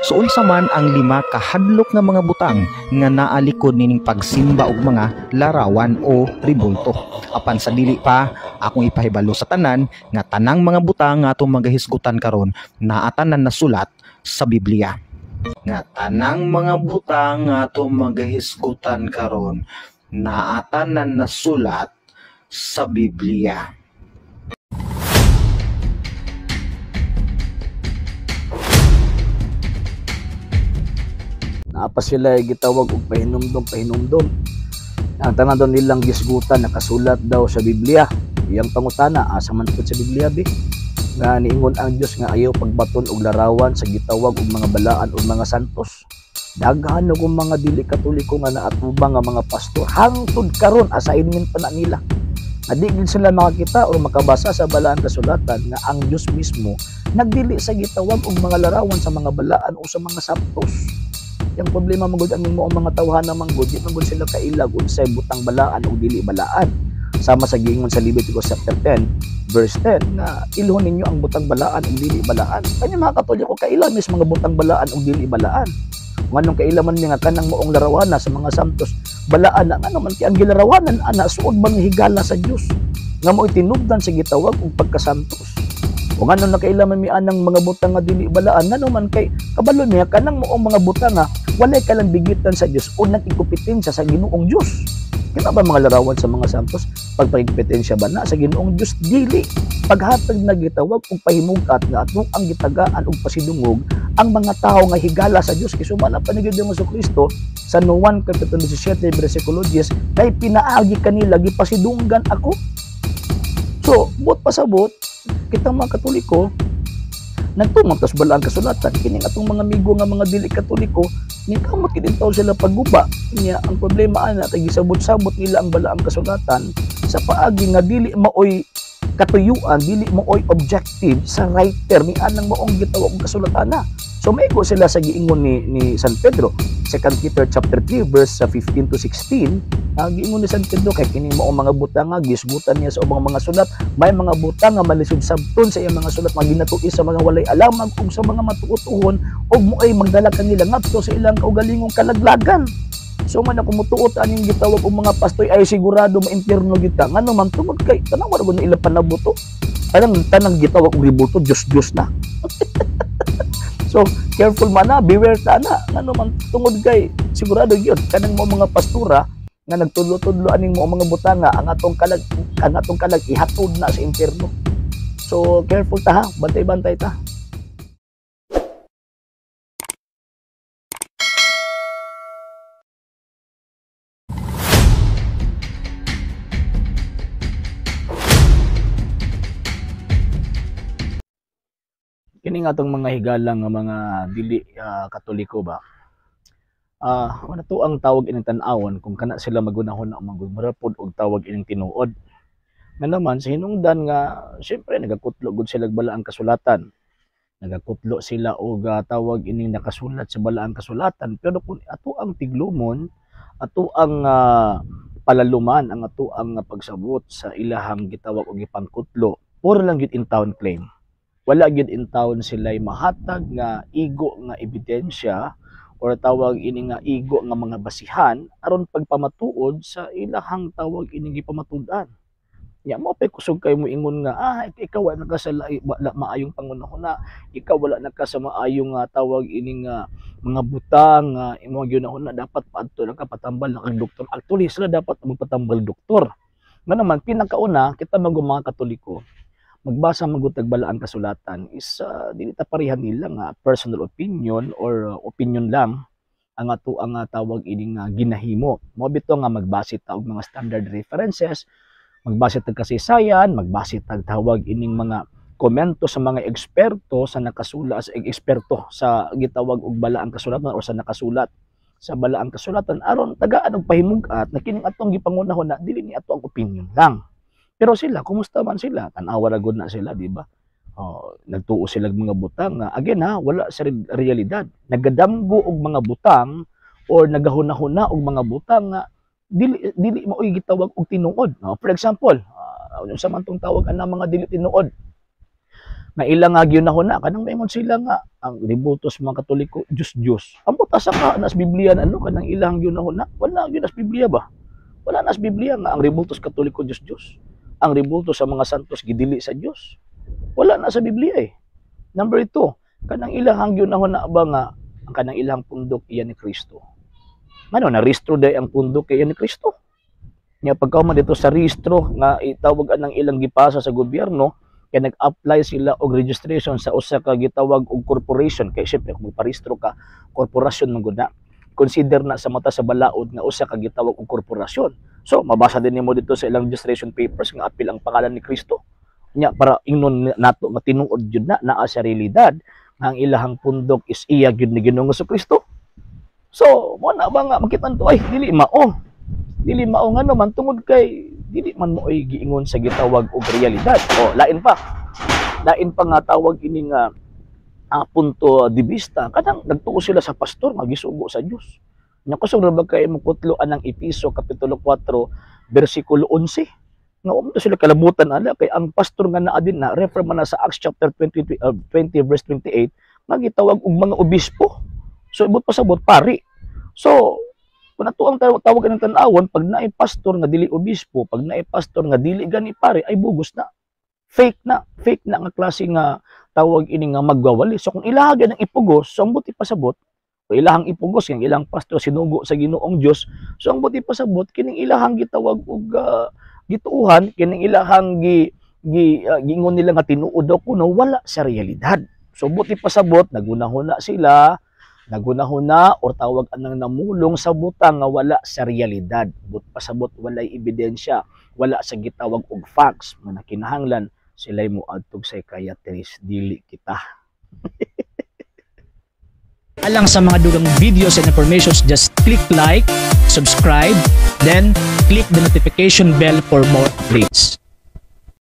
So unsa man ang lima ka hadlok nga mga butang nga naa likod nining pagsimba og mga larawan o ribulto? Apan sa dili pa, akong ipahibalo sa tanan nga tanang mga butang nga atong magahisgutan karon naa tanan nasulat sa Biblia. Nga tanang mga butang nga atong magahisgutan karon naa tanan nasulat sa Biblia. Naa pa sila gitawag og pahinumdom, pahinumdom. Ang tanan daw nilang gisgutan nakasulat daw sa Biblia. Iyang pangutana, asa man pud sa Biblia bi? Nga niingon ang Dios nga ayaw pagbaton og larawan sa gitawag og mga balaan o mga santos. Daghan og mga dili Katoliko nga naatubang nga mga pastor hangtod karon assignment pa na nila. Nga di gid sila makakita o makabasa sa balaan kasulatan nga ang Dios mismo nagdili sa gitawag og mga larawan sa mga balaan o sa mga santos. Yang problema man gud ang imo ang mga tawhana man gud, di man gud sila kailag unsay butang balaan o dili balaan. Sama sa giingon sa Leviticus chapter 10 verse 10 nga ilhon ninyo ang butang balaan ug dili balaan. Kanya mga Katoliko kaila mis mga butang balaan ug dili balaan. Nganong kaila man mi nga kanang maong larawana sa mga santos balaan na, ngano man kay ang gilarawanan ana suod man higala sa Dios nga mo'y tinubdan sa gitawag og pagkasantos. O ngano nakaila man mi anang mga butang nga dili balaan, ngano man kay kabalo niya kanang maong mga butang nga walay kalambigitan sa Dios o nagikompetensya sa Ginoong Dios. Kita ba mga larawan sa mga santos pagpagkompetensya ba na sa Ginoong Dios? Dili. Paghatag na gitawag og pahimugat nga atong ang gitagaan og pasidungog ang mga tawo nga higala sa Dios, kay sumala pa ni Ginoong Kristo sa Juan kapitulo 17 bersikulo 10, kay pinaagi kanila gipasidunggan ako. So, buot pasabot kita mga Katoliko nagtumang tas balaan kasulatan kining atong mga amigo nga mga dili Katoliko ningkamot gid taw sila pagguba. Nya ang problema ana kay gisabot-sabot nila ang balaang kasulatan sa paagi nga dili maoy katuyuan, dili maoy objective sa writer ni anang maong gitawag og kasulatan na. So maigo sila sa giingon ni San Pedro, 2 Peter chapter 3 verse 15 to 16, giingon ni San Pedro kay kining maong mga butang nga gisgutan niya sa ubang mga sulat, may mga butang nga malisod sabton sa iyang mga sulat nga ginatuis sa mga walay alamag ug sa mga matuotuhon ug moay magdala kanila ngadto sa ilang kaugalingong kalaglagan. So man ako mutuot aning gitawag og mga pastoy ay sigurado maimpierno gyud ka. Ngano man tungod kay tanaw ra gud na ilang panabuto. Tanang gitawag og rebulto Dios Dios na. So careful man na, beware ta na. Ngano man tungod kay sigurado gyud kanang mo mga pastura nga nagtudlo-tudlo aning mo mga butanga ang atong kalag ihatod na sa impierno. So careful ta ha, bantay-bantay ta. Kini nga atong mga higala nga mga dili Katoliko ba. Wala to ang tawag ining tan-awon kung kana sila magunahon na mura pod og tawag ining tinuod. Nga naman sa hinungdan nga syempre nagakutlo gud sila og balaang kasulatan. Nagakutlo sila og tawag ining nakasulat sa balaang kasulatan, pero kung ato ang tiglumon, ato ang palaluman, ang ato ang pagsabot sa ilahang gitawag og gipangkutlo, puro lang gyud in town claim. Wala gyud in town sila'y mahatag nga igo nga ebidensya or tawag ini nga igo nga mga basihan aron pagpamatuod sa ilahang tawag ini gipamatud-an. Nya mo pay kusog kay mo ingon nga ikaw wala naka sa wala maayong pangunahuna, ikaw wala naka sa maayong tawag ini nga mga butang nga imo gyud na dapat paadto na ka patambal na kag doktor. Actually sila dapat magpatambal doktor. Nga naman pinakauna kita mga Katoliko magbasa magutag balaang kasulatan is dili ta pareha nila nga personal opinion or opinion lang ang ato ang tawag ini nga ginahimo. Mao bitaw nga magbase ta og mga standard references, magbase tag kasaysayan, magbase tag tawag ining mga komento sa mga eksperto sa nakasulat sa eksperto sa gitawag og balaang kasulatan or sa nakasulat sa balaang kasulatan aron tagaan og pahimug-at na kining atong gipangunahon na dili ni ato ang opinion lang. Pero sila, kumusta man sila? Tan-awa ra gud na sila, di ba? Oh, nagtuo sila og mga butang nga again ha, wala sa realidad. Nagadamgo og mga butang or nagahuna-huna og mga butang nga dili maoy gitawag og tinuod. No? For example, unsa man tong tawag ana mga dili tinuod? Nga ilang nga gyunahuna kanang maingon sila nga ang rebulto sa mga Katoliko, Diyos Diyos. Ambot asa ka na sa Biblia na ano kanang ilang gyunahuna? Wala gyud sa Biblia ba? Wala na sa Biblia nga ang rebulto sa Katoliko, Diyos Diyos. Ang rebulto sa mga santos gidili sa Diyos. Wala na sa Biblia eh. Number 2, kanang ilang gyunahuna ba nga ang kanang ilang pundok iya ni Kristo. Ngano na rehistro day ang pundok iya ni Kristo? Nya pagkauman dito sa rehistro nga itawag anang ilang gipasa sa gobyerno, kay nag-apply sila og registration sa usa ka gitawag og corporation, kay syempre kung magparehistro ka, korporasyon man gud na, consider na sa mata sa balaod nga usa ka gitawag og korporasyon. So mabasa din nimo dito sa ilang registration papers nga apil ang pangalan ni Kristo. Nya para ingnon nato nga tinuod jud na naa sa realidad nga ang ilahang pundok is iya gyud ni Ginoong Kristo. So mo na ba nga makita to ay dili mao, dili mao, ngano man? Tungod kay dili man mo ay giingon sa gitawag og realidad. O lain pa nga tawag ini nga punto de vista, kanang nagtuo sila sa pastor nga gisugo sa Dios. Nya kusog ra ba kay mo kutlo anang Episo kapitulo 4 bersikulo 11 nga wa sila kalabutan ala, kay ang pastor nga naa din na refer man na sa Acts chapter 20, 20 verse 28 nga gitawag og mga obispo. So ibot pasabot pari. So kung ato ang tawag ng tan-awon, pag naay pastor nga dili obispo, pag naay pastor nga dili gani pare, ay bugos na. Fake na, fake na nga klase nga tawag ini nga magwawali. So kung ilaha ang ipugos, so ang buti pasabot, o ilahang ipugos ang ilang pastor sinugo sa Ginoong Dios, so ang buti pasabot kining ilahang gitawag og gituuhan, kining ilahang gi gi giingon nila nga tinuod daw kuno, wala sa realidad. So buti pasabot nagunahuna sila, nagunahuna or tawag anang namulong sa butang nga wala sa realidad. But pasabot walay ebidensya, wala sa gitawag og facts nga nakinahanglan sila'y moadtog psychiatrist, dili kita. Alang sa mga dugang videos and informations, just click like, subscribe, then click the notification bell for more updates.